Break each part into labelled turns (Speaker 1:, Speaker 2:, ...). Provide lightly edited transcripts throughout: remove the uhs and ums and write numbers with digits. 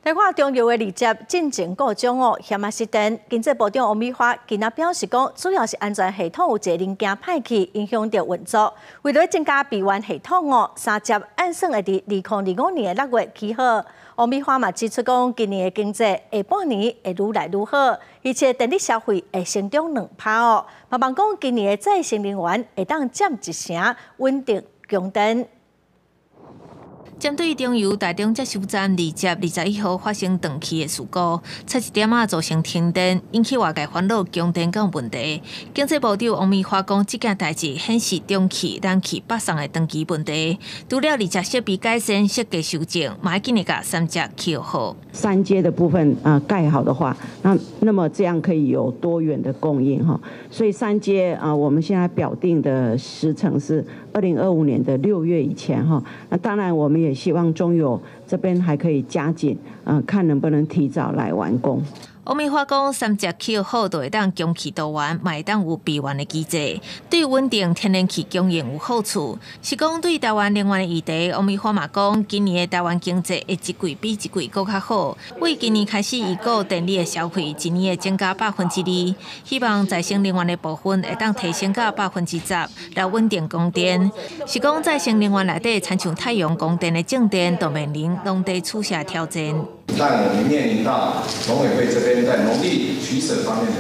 Speaker 1: 來看中油的二接進前故障哦，險仔失電。經濟部長王美花今仔表示講，主要是安全系統有一個零件歹去，影響著運作。為了增加備援系統哦，三接按算會佇2025年的6月起好。王美花嘛指出講，今年的經濟下半年會愈來愈好，而且電力消費會成長2%哦。嘛望講今年的再生能源會當佔一成，穩定供電。
Speaker 2: 針對中油台中接收站二接21號發生斷氣的事故，早一點仔造成停電，引起外界煩惱供電敢有問題。經濟部長王美花講，這件代誌顯示中氣、南氣北送的斷機問題。除了二接設備改善、設計修正，嘛愛緊來共三接起好。
Speaker 3: 三接的部分啊蓋好的話，那麼這樣可以有多元的供應哈。所以三接啊，我們現在表定的時程是2025年的6月以前哈。那當然我們也希望中油這邊還可以加緊，看能不能提早來完工。
Speaker 2: 王美花講，三接起好就會當供氣多元，嘛會當有備援的機制，對穩定天然氣供應有好處。是講對台灣能源的議題，王美花嘛講，今年的台灣經濟會一季比一季閣較好。為今年開始預估電力的消費一年會增加2%，希望再生能源的部分會當提升到10%，來穩定供電。是講再生能源內底，親像太陽光電的種電，都面臨農地取捨挑戰。
Speaker 4: 但我們面臨到農委會這邊在農地取捨方面的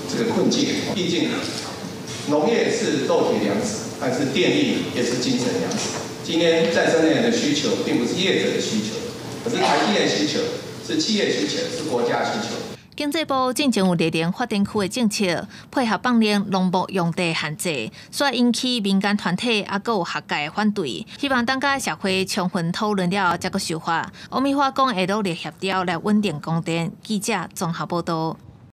Speaker 4: 這個困境。畢竟農業是肉體糧食，但是電力也是精神糧食。今天再生能源的需求並不是業者的需求，而是台積電需求，是企業需求，是國家需求。
Speaker 2: 經濟部進前有熱能發電區的政策，配合放寬農牧用地限制，所以引起民間團體猶閣有學界的反對。希望等甲社會充分討論了後，才閣修法。王美花講會努力協調來穩定供電。記者綜合報道。